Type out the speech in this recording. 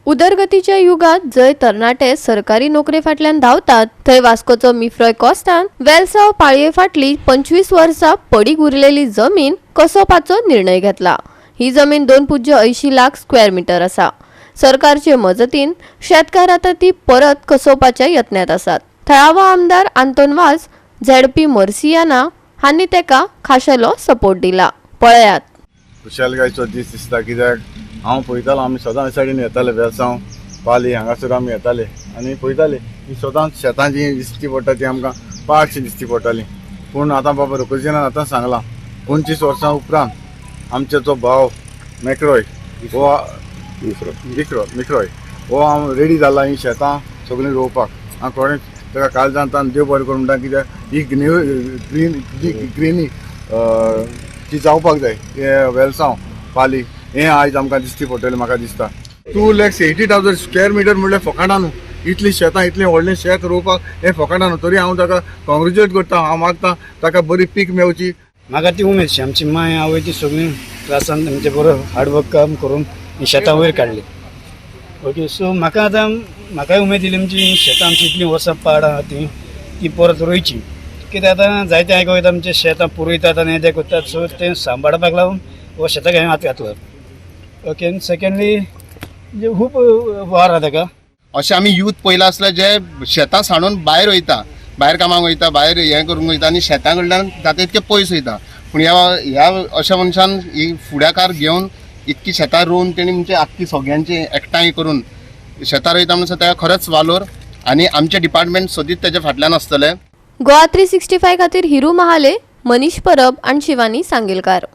उदरगतीच्या युगात जंय तरणाटे सरकारी नोकरे फाटल्यान धांवतात, थंय वास्कोचो मिफ्रॉय कॉस्तान वेलसांव पाळये फाटली 25 वर्सां पडीक उरलेली जमीन कसोवपाचो निर्णय घेतला. ही जमीन 2.80 लाख स्क्वेअर मिटर आसा. सरकारचे मजतीन शेतकार आतां ती परत कसोवपाच्या यत्नात आसात. थळावो आमदार आंतोन वाज, झेडपी मर्सियाना हांणी तेका खाशेलो सपोर्ट दिला. पळयात. खुशालकायेचो दीस दिसता, कित्याक हांव पळयतालो, आमी सदां ह्या सायडीन येताले. वेलसांव, पाली हांगासर आमी येताले आनी पळयताले की सदांच शेतां जी दिसती पडटा ती आमकां पाडशी दिसती पडटाली. पूण आतां बाबा रुकुजीनान आतां सांगलां, 25 वर्सां उपरांत आमचो जो भाव मेक्रोय हो मिक्रो मिक्रोय हो हांव रेडी जाला ही शेतां सगळीं रोवपाक. हांव खरेंच ताका काळजांत देव बरें करूं म्हणटा, कित्याक ही ग्रीन जी ग्रिनी ती जावपाक जाय. हे वेलसांव, पाली हें आयज आमकां दिसती पडटलें. म्हाका दिसता 2,80,000 square meter म्हणल्यार फकाणां न्हू. इतलीं शेतां, इतलें व्हडलें शेत रोवपाक हें फकाणां न्हू. तरी हांव ताका कॉंग्रेच्युलेट करता. हांव मागता ताका बरी पीक मेवची. म्हाका ती उमेद शी. आमची माय, आवय ती सगळीं त्रासान म्हणजे बरो हार्डवर्क काम करून ही शेतां वयर काडली. ओके, सो म्हाका आतां म्हाकाय उमेद येयली, आमची ही शेतां आमची इतलीं वर्सां पाड आहा ती ती परत रोयची. कित्याक आतां जायते आयको वयता, आमचें शेतां पुरयतात आनी हें तें करतात. सो तें सांबाळपाक लागून हो शेताक हांवें हात घातलो. ओके, आनी सेकंडली म्हणजे खूब वार आहा ताका. अशें आमी यूथ पयला आसले जे शेतां सांडून भायर वयता, भायर कामाक वयता, भायर हें करूंक वयता आनी शेतां कडल्यान जाता इतके पयस वयता. पूण ह्या ह्या अशा मनशान ही फुडाकार घेवन इतकी शेतां रोवन तेणी म्हणजे आख्खी सगळ्यांची एकठांय करून शेतां रोयता म्हणसर ताका खरेंच वालोर आनी आमचें डिपार्टमेंट सदींच तेज्या फाटल्यान आसतलें. गोवा 365 खातीर हिरू महाले, मनीष परब आणि शिवानी सांगेलकार.